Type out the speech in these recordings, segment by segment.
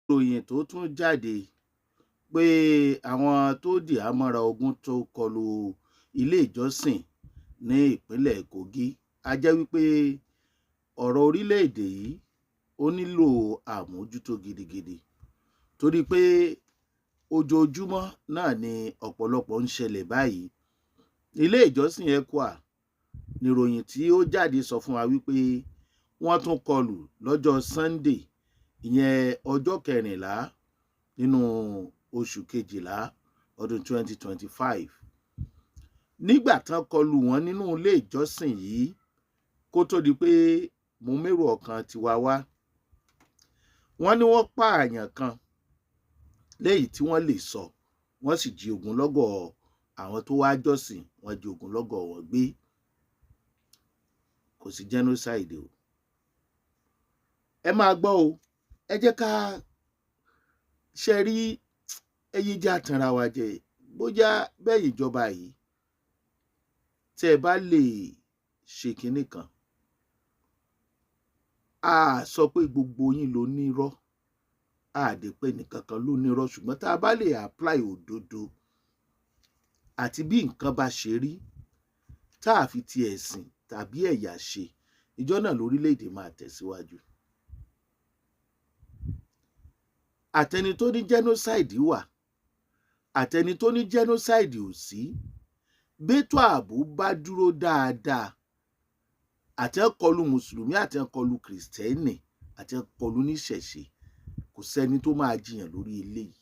Ìròyìn tó tún jáde pé àwọn tó dìhámọ́ra ogun tó kọlu ilé ìjọsìn ní ìpínlẹ̀ Kogi, a jẹ́ wípé ọ̀rọ̀ orílẹ̀-èdè yìí ó nílò àmójútó gidigidi, torí pé ojoojúmọ́ náà ni ọ̀pọ̀lọpọ̀ ń ṣẹlẹ̀ báyìí. Ilé ìjọsìn ECWA níròyìn tí ó jáde sọ fún wa wípé wọ́n tún kọlù lọ́jọ́ Sunday, ìyẹn ọjọ́ 14 nínú oṣù kejìlá ọdún 2025. Nígbà tán kọlù wọ́n nínú ilé ìjọsìn yìí, kó tó di pé mo mérò ọkàn tiwa wá, wọ́n ní wọ́n pààyàn kan léyìí tí wọ́n lè sọ, wọ́n sì jí ogunlọ́gọ̀ àwọn tó wá jọ́sìn, wọ́n jí ogunlọ́gọ̀ wọn gbé. Kò sí genocide o. Ẹ máa gbọ́ o, ẹ jẹ́ ká ṣe rí ẹyí já tanra wa jẹ. Bóyá bẹ́ẹ̀ ìjọba yìí tẹ́ ẹ bá lè ṣe kinní kan, a sọ pé gbogbo yín ló nírọ́, a dé pé nìkankan ló nírọ́, ṣùgbọ́n tá a bá lè apply òdodo àti bí nǹkan bá ṣe rí, tá a fi ti ẹ̀sìn tàbí ẹ̀yà ṣe, ìjọ náà lórílẹ̀‐èdè máa tẹ̀síwájú. Àtẹni tó ní genocide wà, àtẹni tó ní genocide ò sí, bẹ́tò ààbò bá dúró dáadáa, àtẹnkọlù mùsùlùmí, àtẹnkọlù kìrìsìtẹ́nì, àtẹnkọlù níṣẹ̀ṣe, kò sẹ́ni tó máa jiyàn lórí eléyìí.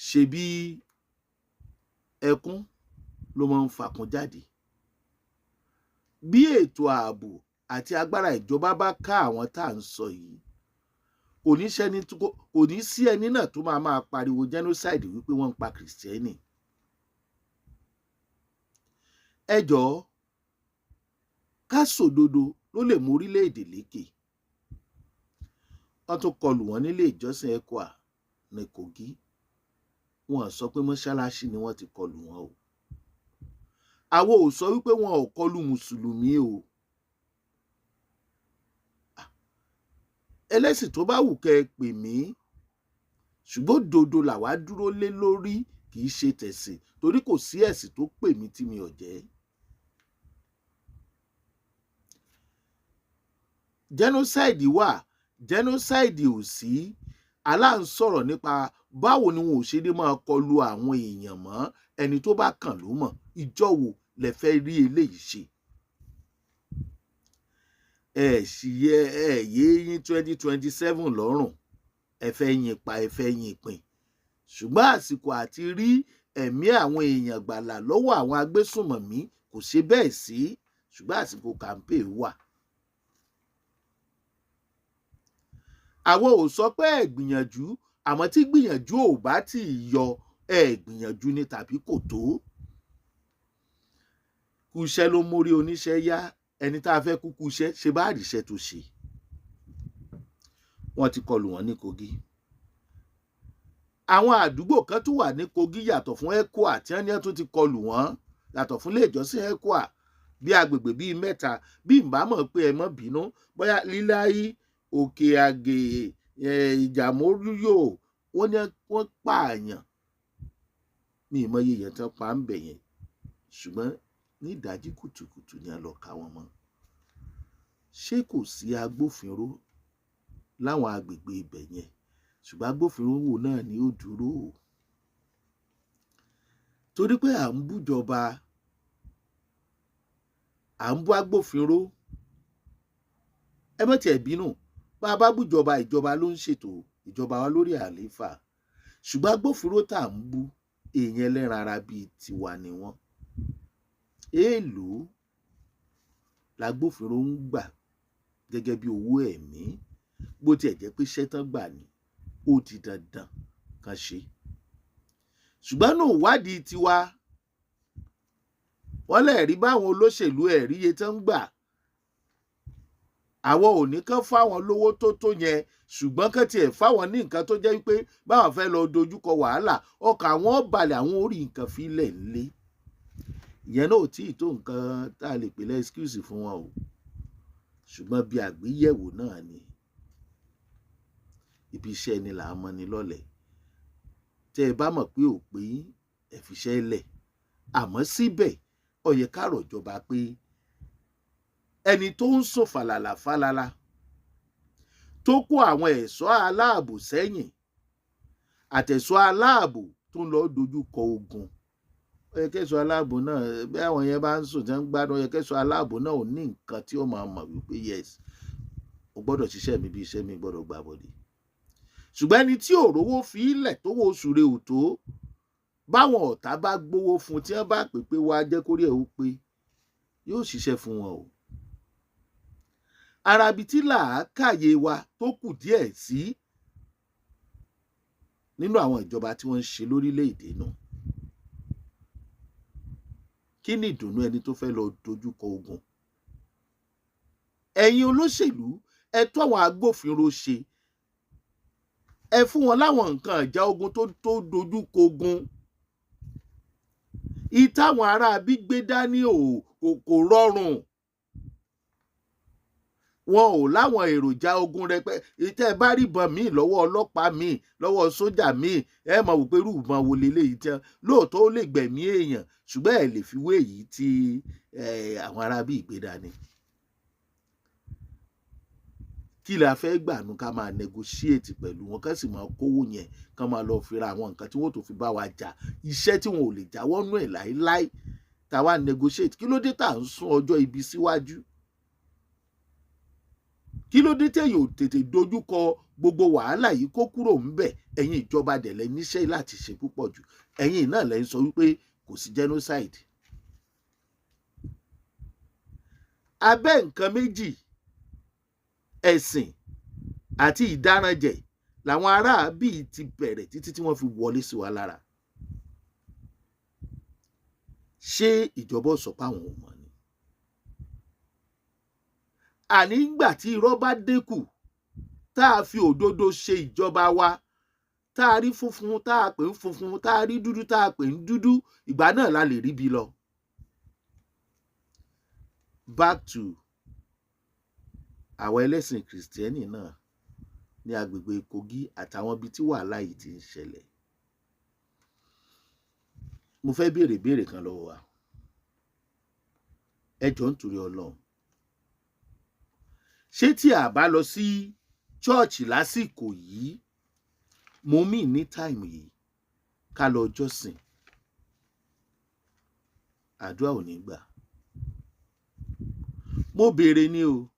Ṣebí ẹkún ló máa ń fakun jáde. Bí ètò ààbò àti agbára ìjọba bá ká àwọn tá à ń sọ yìí, kò ní sí ẹni náà tó máa máa pariwo genocide wípé wọ́n ń pa kìrìsìtẹ́nì. Ẹ jọ̀ọ́, ká sòdodo ló lè mú orílẹ̀-èdè lékè. Wọ́n tún kọlù wọ́n nílé ìjọsìn ECWA ní Kogi. Wọ́n sọ pé mọ́ṣáláṣí ni wọ́n ti kọlù wọ́n o. Àwọn ò sọ wípé wọn ò kọlù mùsùlùmí o. Ẹlẹ́sìn tó bá wù kẹ́ ẹ pè mí, ṣùgbọ́n òdodo làwa dúró lé lórí, kì í ṣe tẹ̀sìn, torí kò sí ẹ̀sìn tó pè mí tí mi ò jẹ́. Genocide wà, genocide ò sí. Alá ń sọ̀rọ̀ nípa báwo ni wọn ò ṣe ní máa kọlu àwọn èèyàn mọ́, ẹni tó bá kàn ló mọ̀. Ìjọ wo lẹ fẹ́ rí eléyìí ṣe? Ẹ sì yẹ ẹ yé yín 2027 lọ́rùn, ẹ fẹ́ yín pa, ẹ fẹ́ yín pin. Ṣùgbọ́n àsìkò àti rí ẹ̀mí àwọn èèyàn gbàlà lọ́wọ́ àwọn agbésùnmọ̀mí kò ṣe bẹ́ẹ̀ sí, ṣùgbọ́n àsìkò campaign wà. Àwọn ò sọ pé ẹ gbìyànjú, àmọ́ tí gbìyànjú ò bá tí ì yọ, ẹ gbìyànjú ni tàbí kò tó. Kúṣẹ́ ló mórí oníṣẹ́ yá, ẹni tá a fẹ́ kúkú iṣẹ́ ṣe bá àríṣẹ́ tó ṣe. Wọ́n ti kọlù wọ́n ní Kogi. Àwọn àdúgbò kan tún wà ní Kogi yàtọ̀ fún ECWA tí wọ́n ní wọ́n tún ti kọlù wọ́n, yàtọ̀ fún ilé ìjọsìn ECWA, bí agbègbè bíi mẹ́ta, bí n bá mọ̀ pé ẹ mọ́ bínú, bóyá Líláyí, Òkè Àgè, Ìjàmóyò, wọ́n ní wọ́n pààyàn. Mi ì mọ iye èèyàn tán pa ń bẹ̀ yẹn, ṣùgbọ́n ní ìdájí kùtùkùtù ni a lọ ká wọn mọ́. Ṣé kò sí agbófinró láwọn agbègbè ibẹ̀ yẹn? Ṣùgbọ́n agbófinró wo náà ni ó dúró? Torí pé à ń bújọba, à ń bú agbófinró. Ẹ má tiẹ̀ bínú, bá a bá bújọba, ìjọba ló ń ṣètò ìjọba wa lórí àlééfà. Ṣùgbọ́n agbófinró tá à ń bú, èèyàn ẹlẹ́ran ara bíi tiwa ni wọ́n. Èèló l'agbófinró ń gbà gẹ́gẹ́ bí owó ẹ̀mí, bó tiẹ̀ jẹ́ pé iṣẹ́ tán gbà ni, ó di dandan kan ṣe. Ṣùgbọ́n nù ìwádìí tiwa, wọ́n lè rí báwọn olóṣèlú ẹ̀ rí iye tán ń gbà. Àwọn ò ní kán fáwọn lówó tó tó yẹn, ṣùgbọ́n kán tiẹ̀ fáwọn ní nǹkan tó jẹ́ wípé báwọn fẹ́ lọ dojúkọ wàhálà, ọkàn àwọn balẹ̀, àwọn ò rí nǹkan fílẹ̀ ńlé. Ìyẹn náà ò tí ì tó nǹkan tá a lè pè lẹ́ excuse fún wọn o, ṣùgbọ́n bí àgbéyẹ̀wò náà ni. Ibi iṣẹ́ ni là á mọ̀ ní lọ́lẹ̀. Tẹ́ ẹ bá mọ̀ pé ò pé yín, ẹ fiṣẹ́ lẹ̀. Àmọ́ síbẹ̀, ó yẹ ká rọ̀ ìjọba pé ẹni tó ń sùn fàlàlà fàlàlà, tó kó àwọn ẹ̀ṣọ́ aláàbò sẹ́yìn, àtẹ̀ṣọ́ aláàbò tó ń lọ dojú kọ ogun, ó yẹ kẹ́ṣọ́ aláàbò náà, bí àwọn yẹn bá ń sùn tí wọ́n ń gbádùn, ó yẹ kẹ́ṣọ́ aláàbò náà ò ní nǹkan tí ó máa mọ̀ wípé yes, o gbọ́dọ̀ ṣiṣẹ́ mi bí iṣẹ́ mi, gbọ́dọ̀ gbà bọ̀dé. Ṣùgbọ́n ẹni tí ò rówó fi ilẹ̀, tó wo oṣù rẹ̀ ò tó, báwọn ọ̀tá bá gbowó fún, tí wọ́n bá pè pé wàá jẹ́ kórí ẹ̀ ó pé, yóò ṣiṣẹ́ fún wọn o. Arabi tí làákàyè wa tó kù díẹ̀ sí nínú àwọn ìjọba tí wọ́n ń ṣe lórílẹ̀‐èdè náà. Kí ni ìdùnnú ẹni tó fẹ́ lọ dojúkọ ogun? Ẹ̀yin olóṣèlú, ẹ tó àwọn agbófinró ṣe, ẹ fún wọn láwọn nǹkan ìjà ogun tó dojúkọ ogun. Ìtàwọn ará bí gbé dání ò kò rọrùn, wọn ò láwọn èròjà ogun rẹpẹ. Tẹ́ ẹ bá rí ìbọn míì lọ́wọ́ ọlọ́pàá míì, lọ́wọ́ sójà míì, ẹ mọ̀ wípé irú ìbọn wo leléyìí tán. Lóòótọ́, ó lè gbẹ̀mí èèyàn, ṣùgbọ́n ẹ lè fi wé èyí tí àwọn ará bí ìgbé dání. Kí la fẹ́ gbà nú ká máa negotiate pẹ̀lú wọn, ká sì máa kówó yẹn, ká máa lọ fi ra àwọn nǹkan tí wọ́n tó fi bá wa jà, iṣẹ́ tí wọn ò lè jáwọ́ nú ẹ̀ láéláé, tá a wá negotiate? Kí ló dé tá à ń sún ọjọ́ ibi síwájú? Kí ló dé téèyàn ò tètè dojúkọ gbogbo wàhálà yìí kó kúrò ńbẹ̀? Ẹ̀yin ìjọba dẹ̀lẹ́ níṣẹ́ láti ṣe púpọ̀ jù. Ẹ̀yin náà lẹ́ ń sọ wípé kò sí genocide. Abẹ́ nǹkan méjì, ẹ̀sìn àti ìdáranjẹ̀, làwọn aráabí ti bẹ̀rẹ̀ títí tí wọ́n fi wọlé sí wa lára. Ṣé ìjọba ò sọ pé àwọn ò mọ̀ ni? Àní ńgbà tí irọ́ bá dínkù, tá a fi òdodo ṣe ìjọba wa, tá a rí funfun tá a pè ń funfun, tá a rí dúdú tá a pè ń dúdú, ìgbà náà la lè ríbi lọ. Back to àwọn ẹlẹ́sìn Kìrìsìtẹ́nì náà ní agbègbè Kogi àtàwọn ibi tí wàhálà yìí ti ń ṣẹlẹ̀, mo fẹ́ béèrè béèrè kan lọ́wọ́ wa. Ẹ jọ̀ọ́, nítorí Ọlọ́run, ṣé tí a bá lọ sí chọ́ọ̀chì lásìkò yìí, mo mì ní time yìí, ká lọ jọ́sìn, àdúrà ò ní gbà? Mo béèrè ní o.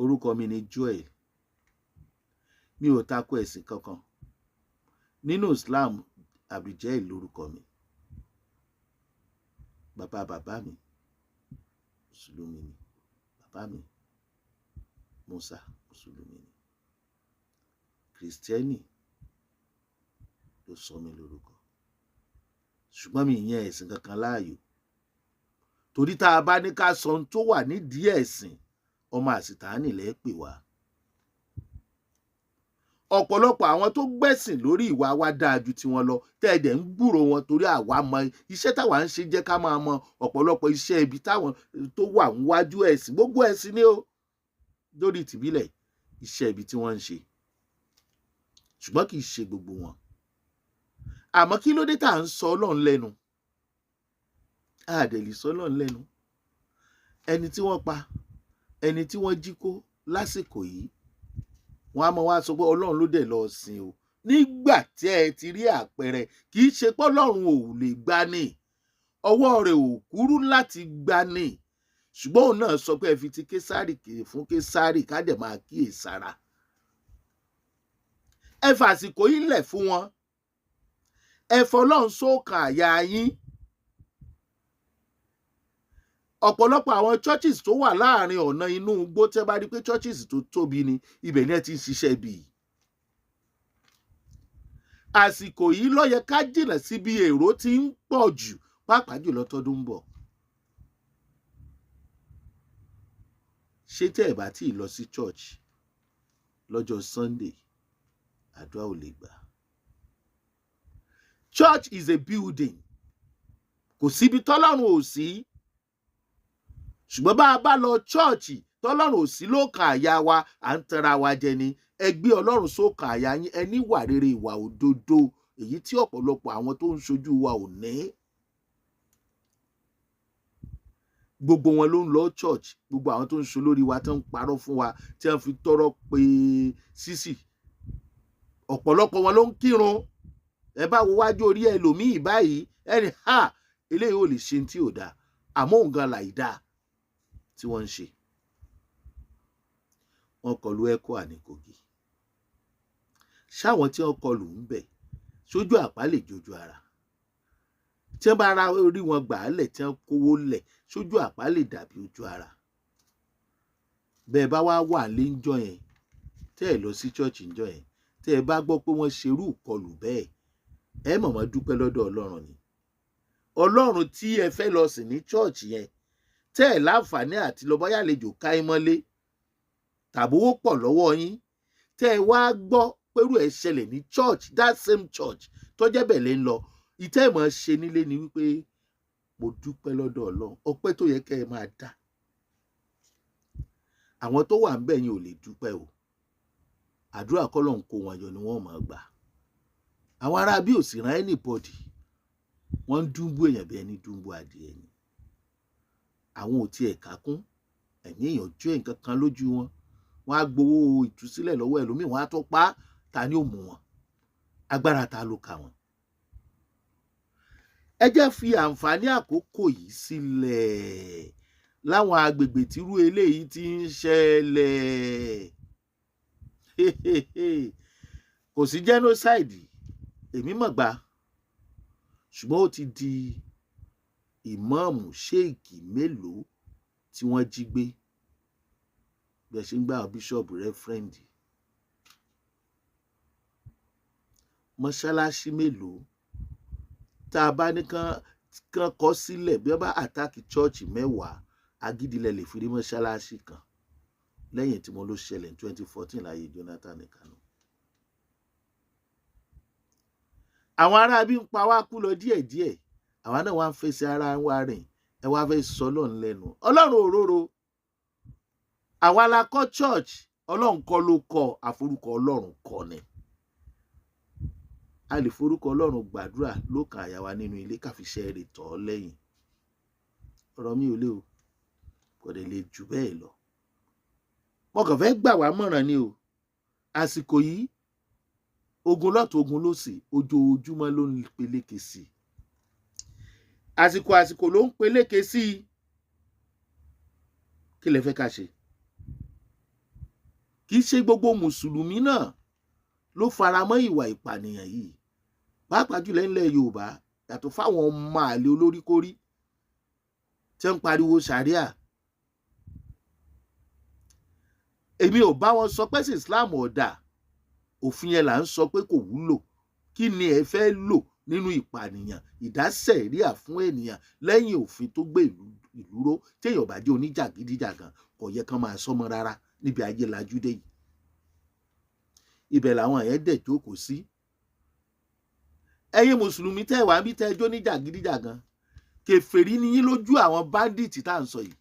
Orúkọ mi ni Joel. Mi ò tako ẹ̀sìn kankan nínú Islam. Abdul lórúkọ mi. Bàbá bàbá mi, mùsùlùmí ni bàbá mi. Musa, mùsùlùmí ni. Kìrìsìtẹ́nì ló sọ mí lórúkọ, ṣùgbọ́n mi ìyẹn ẹ̀sìn kankan láàyò, torí tá a bá ní ká sọ ohun tó wà nídìí ẹ̀sìn, ọmọ àsìtáàní lẹ́ pè wá. Ọ̀pọ̀lọpọ̀ àwọn tó gbẹ̀sìn lórí ìwà wa dáa ju tiwọn lọ, tẹ́ ẹ dẹ̀ ń gbúrò wọn, torí àwa mọ iṣẹ́ táwa ń ṣe, jẹ́ ká máa mọ ọ̀pọ̀lọpọ̀ iṣẹ́ ibi táwọn tó wà níwájú ẹ̀sìn, gbogbo ẹ̀sìn ni ó lórí tìbílẹ̀, iṣẹ́ ibi tí wọ́n ń ṣe, ṣùgbọ́n kì í ṣe gbogbo wọn. Àmọ́ kí ló dé tá à ń sọ Ọlọ́run lẹ́nu? A dẹ̀ lè sọ Ọlọ́run lẹ́nu. Ẹni tí wọ́n pa, ẹni tí wọ́n jí kó lásìkò yìí, wọ́n á mọ wá sọ pé Ọlọ́run ló dẹ̀ lọ́ọ́ sìn o, nígbà tí ẹ ti rí àpẹẹrẹ. Kì í ṣe pé Ọlọ́run ò lè gbani, ọwọ́ rẹ̀ ò kúrú láti gbani, ṣùgbọ́n òun náà sọ pé ẹ fi ti Késárì fún Késárì, ká dẹ̀ máa kíyèsára. Ẹ fàsìkò yìí lẹ̀ fún wọn, ẹ fọlọ́run sókàn àyà yín. Ọ̀pọ̀lọpọ̀ àwọn churches tó wà láàrin ọ̀nà inú igbó, tẹ́ bá rí pé churches tó tóbi ni, ibẹ̀ ni ẹ ti ń ṣiṣẹ́ bí. Àsìkò yìí ló yẹ ká jìnnà síbi èrò tí ń pọ̀ jù, pàápàá jùlọ tọdún ń bọ̀. Ṣé tẹ́ ẹ̀ bá tí ì lọ sí church lọ́jọ́ Sunday, àdúrà ò lè gbà? Church is a building. Kò síbi tọ́lọ́run ò sí, ṣùgbọ́n bá a bá lọ chọ́ọ̀chì Tọ́lọ́run ò sí lókàn àyà wa, à ń tanra wa jẹ ni. Ẹ gbé Ọlọ́run sókàn àyà yín, ẹ ní ìwà rere, ìwà òdodo, èyí tí ọ̀pọ̀lọpọ̀ àwọn tó ń ṣojú wa ò ní. Gbogbo wọn ló ń lọ church, gbogbo àwọn tó ń ṣe olórí wa tó ń parọ́ fún wa, tí wọ́n fi tọrọ pé sísì, ọ̀pọ̀lọpọ̀ wọn ló ń kírun. Ẹ bá wo wájú orí ẹlòmíì báyìí, ẹni ha eléyìí ò lè ṣe tí ò dáa, àmọ́ òun gan làì dáa tí wọ́n ń ṣe. Wọ́n kọlu ECWA ní Kogi. Ṣáwọn tí wọ́n kọlù ń bẹ̀ sójú àpá lè jojú ara? Tí wọ́n bá ra orí wọn gbà á lẹ̀, tí wọ́n kówó lẹ̀, sójú àpá lè dàbí ojú ara? Bẹ́ẹ̀ bá wá wà lé ńjọ́ yẹn, tẹ́ ẹ lọ sí chọ́ọ̀chì ńjọ́ yẹn, tẹ́ ẹ bá gbọ́ pé wọ́n ṣerú ìkọlù bẹ́ẹ̀, ẹ mọ̀mọ́ dúpẹ́ lọ́dọ̀ Ọlọ́run ni. Ọlọ́run tí ẹ fẹ́ lọ sìn ní chọ́ọ̀chì yẹn, tẹ́ ẹ láǹfààní àti lọ, bóyá àlejò ká ẹ mọ́lé tàbí owó pọ̀ lọ́wọ́ yín, tẹ́ ẹ wá gbọ́ pẹ̀lú ẹ̀ ṣẹlẹ̀ ní church, that same church tó jẹ́ bẹ̀ lẹ́ ń lọ, ìtẹ́ ìmọ̀ ṣe nílé ni wípé mo dúpẹ́ lọ́dọ̀ Ọlọ́run. Ọpẹ́ tó yẹ kẹ́ ẹ máa dá. Àwọn tó wà ń bẹ̀ yẹn ò lè dúpẹ́ o. Àdúrà kọ́lọ́run kó wọn yọ ni wọ́n máa gbà. Àwọn ará bí ò sì rán anybody, wọ́n ń dúnbú èèyàn bí ẹni dúnbú adìẹ ni. Àwọn ò tiẹ̀ kákún ẹ̀mí èèyàn jẹ́ nǹkan kan lójú wọn. Wọ́n á gbowó ìtúsílẹ̀ lọ́wọ́ ẹlòmíì, wọ́n á tó pa á. Ta ni ó mú wọn? Agbára ta ló kà wọ́n? Ẹ jẹ́ fi àǹfààní àkókò yìí sílẹ̀ láwọn agbègbè tírú eléyìí ti ń ṣẹlẹ̀. Kò sí genocide, èmi mọ̀ gbà, ṣùgbọ́n ó ti di ìmáàmù ṣéèkì mélòó tí wọ́n jí gbé, bẹ́ẹ̀ ṣe ń gbà bíṣọ̀bù, reverend, mọ́ṣáláṣí mélòó tá a bá ní kán kọ́ sílẹ̀. Bí wọ́n bá àtàkì chọ́ọ̀chì 10, agídílẹ̀ lè fi rí mọ́ṣáláṣí kan lẹ́yìn tí mo ló ṣẹlẹ̀ ní 2014 láyé Jonathan Kanu. Àwọn ará bí ń pa wá kú lọ díẹ̀díẹ̀, àwa náà wá ń fẹsẹ̀ ara wa rìn. Ẹ wá fẹ́ sọ Ọlọ́run lẹ́nu. Ọlọ́run òróró, àwa la kọ́ church, Ọlọ́run kọ́ ló kọ́, àforúkọ Ọlọ́run kọ́ ni. A lè forúkọ Ọlọ́run gbàdúrà lókàn àyà wa nínú ilé, káfíṣẹ́ rè tọ́ lẹ́yìn. Ọ̀rọ̀ mi ò lé o, kò dẹ̀ lè jù bẹ́ẹ̀ lọ. Mo kàn fẹ́ gbà wá mọ̀ràn ni o. Àsìkò yìí, ogun lọ́tún, ogun lósì, ojoojúmọ́ ló ń peléke sí i. Àsìkò ló ń peléke sí i. Kí lẹ fẹ́ ká ṣe? Kì í ṣe gbogbo mùsùlùmí náà ló faramọ́ ìwà ìpànìyàn yìí, pàápàá jùlọ nílẹ̀ Yorùbá, yàtọ̀ fáwọn ọmọ àlè olóríkórí tí ń pariwo ṣàríà. Èmi ò bá wọn sọ pé sí Islam ọ̀dà, òfin yẹn là ń sọ pé kò wúlò. Kí ni ẹ fẹ́ lò nínú ìpànìyàn, ìdásẹ̀ríà fún ènìyàn lẹ́yìn òfin tó gbé ìlú ró? Téèyàn bá jẹ́ oníjàgídíjàgan, kò yẹ kán máa sọmọ rárá níbi ayé lajú dé yìí. Ibẹ̀ làwọn yẹn dẹ̀ jókòó sí. Ẹ̀yin mùsùlùmí tẹ́ wà níbi tẹ́ ẹ jó ní jàgídíjàgan, kèfèrí ni yín lójú àwọn báńdíìtì tá à ń sọ yìí.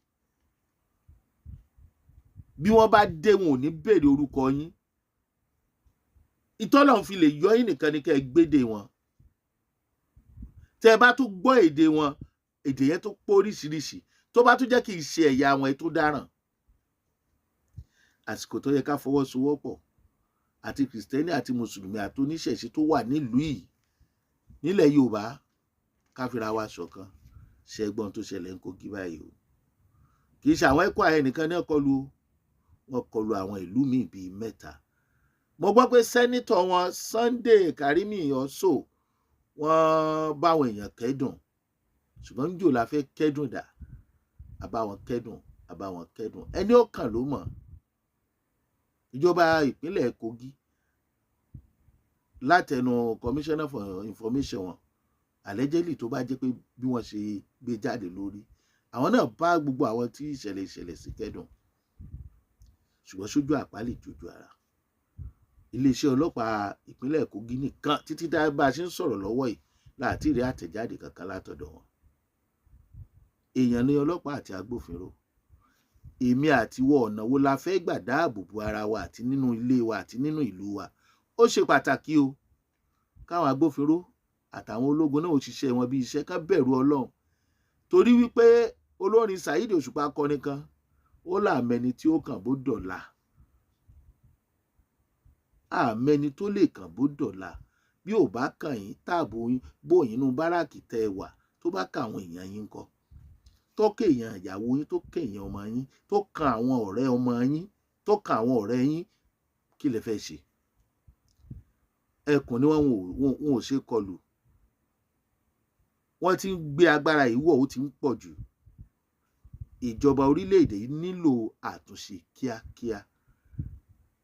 Bí wọ́n bá dé, wọn ò ní béèrè orúkọ yín. Ìtọ́lọ̀ fi lè yọ yín nìkan ni kẹ́ ẹ gbédè wọn. Tẹ́ ẹ bá tún gbọ́ èdè wọn, èdè yẹn tó pọ̀ oríṣiríṣi, tó bá tún jẹ́ kì í ṣe ẹ̀yà wọn, ẹ tó dáràn. Àsìkò tó yẹ ká fọwọ́sowọ́pọ̀ àti kìrìsìtẹ́nì àti mùsùlùmí àti oníṣẹ̀ṣe tó wà nílùú yìí nílẹ̀ Yorùbá, ká fira wa ṣọ̀kan. Ṣẹ́gbọ́n tó ṣẹlẹ̀ ń Kogi báyìí o. Kì í ṣe àwọn ẹ̀kọ́ àyẹ̀ nìkan ní ọkọlù, wọn kọlù àwọn ìlú míì bíi 3. Mo gbọ́ pé sẹ́nítọ̀ wọn Sunday Karimi ọ̀ṣọ́ wọ́n báwọn èèyàn kẹ́dùn, ṣùgbọ́n ń jò la fẹ́ kẹ́dùn dà, àbáwọn kẹ́dùn, àbáwọn kẹ́dùn, ẹni ó kàn ló mọ̀. Ìjọba ìpínlẹ̀ Kogi látẹnu commissioner for information wọn, allegedly, tó bá jẹ́ pé bí wọ́n ṣe gbé jáde lórí, àwọn náà bá gbogbo àwọn tí ìṣẹ̀lẹ̀ ìṣẹ̀lẹ̀ sí kẹ́dùn, ṣùgbọ́n sójú àpá lè jojú ara. Iléeṣẹ́ ọlọ́pàá ìpínlẹ̀ Kogi nìkan títí dá bá a ṣe ń sọ̀rọ̀ lọ́wọ́ yìí láti rí àtẹ̀jáde kankan látọ̀dọ̀ wọn. Èèyàn ní ọlọ́pàá àti agbófinró. Èmi àtiwọ, ọ̀nà wo la fẹ́ gbà dáàbò bo ara wa àti nínú ilé wa àti nínú ìlú wa? Ó ṣe pàtàkì o káwọn agbófinró àtàwọn ológun náà ó ṣiṣẹ́ wọn bí iṣẹ́, ká bẹ̀rù Ọlọ́run, torí wípé olórin Saheed Òṣùpá kọrin kan, ó làmẹni tí ó kàn bó dọ̀la, àmẹni tó lè kàn bó dọ̀la. Bí ò bá kàn yín, táàbò bóyín inú báràkì tẹ́ ẹ wà, tó bá kà àwọn èèyàn yín kọ́, tó kéèyàn ìyàwó yín, tó kéèyàn ọmọ yín, tó kan àwọn ọ̀rẹ́ ọmọ yín, tó kan àwọn ọ̀rẹ́ yín, kí lẹ fẹ́ ṣe? Ẹkùn ni wọn ò ṣe kọlù. Wọ́n ti ń gbé agbára yìí wọ̀, ó ti ń pọ̀ jù. Ìjọba orílẹ̀-èdè yìí nílò àtúnṣe kíákíá.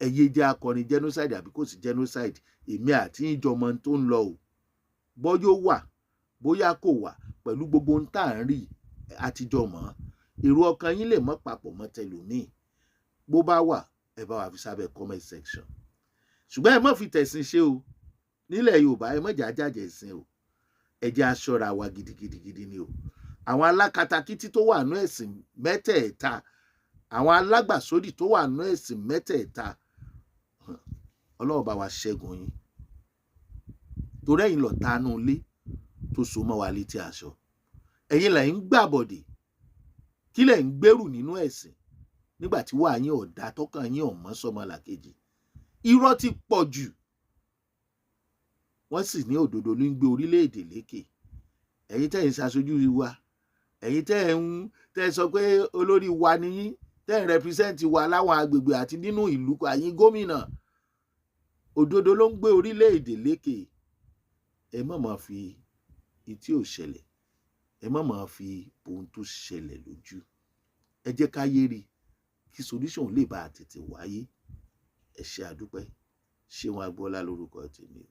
Ẹ yé jẹ́ akọrin genocide àbí kò sí genocide. Èmi àti ìjọmọ tó ń lọ o, bọ́yó wà, bóyá kò wà, pẹ̀lú gbogbo ohun tá à ń rí àtijọ́ mọ́. Èrò ọkàn yín lè mọ́ papọ̀ mọ́ tẹlòmíì. Bó bá wà, ẹ bá wa fi sábẹ́ comment section, ṣùgbọ́n ẹ má fi tẹ̀sìn ṣe o. Nílẹ̀ Yorùbá, ẹ má jà jàjẹ̀ ẹ̀sìn o. Ẹ jẹ́ a ṣọ́ra wa gidigidigidi ni o. Àwọn alákatakítí tó wà nú ẹ̀sìn mẹ́tẹ̀ẹ̀ta, àwọn alágbàsódì tó wà nú ẹ̀sìn mẹ́tẹ̀ẹ̀ta, Ọlọ́run bá wa ṣẹ́gun yín, torí ẹ̀yin lọ̀tá inú ilé tó so mọ́ wa létí aṣọ. Ẹ̀yin lẹ̀ ń gbàbọ̀dè. Kí lẹ̀ ń gbèrú nínú ẹ̀sìn nígbà tí wàá yín ọ̀dà, tọkàn yín ọ̀mọ́ sọmọlàkejì? Irọ́ ti pọ̀ jù. Wọ́n sì ní òdodo ló ń gbé orílẹ̀-èdè lékè. Ẹ̀yin tẹ́ ń ṣaṣojú wa, ẹ̀yin tẹ́ ń sọ pé olórí wa ni yín, tẹ́ ń represent wa láwọn agbègbè àti nínú ìlú, àyín gómìnà, òdodo ló ń gbé orílẹ̀-èdè lékè. Ẹ má máa fi etí ò ṣẹlẹ̀, ẹ má máa fi ohun tó ṣẹlẹ̀ lójú. Ẹ jẹ́ ká yé rí kí solution lè bá a tètè wáyé. Ẹ ṣé, àdúpẹ́. Ṣéun Agboola lórúkọ tèmi o.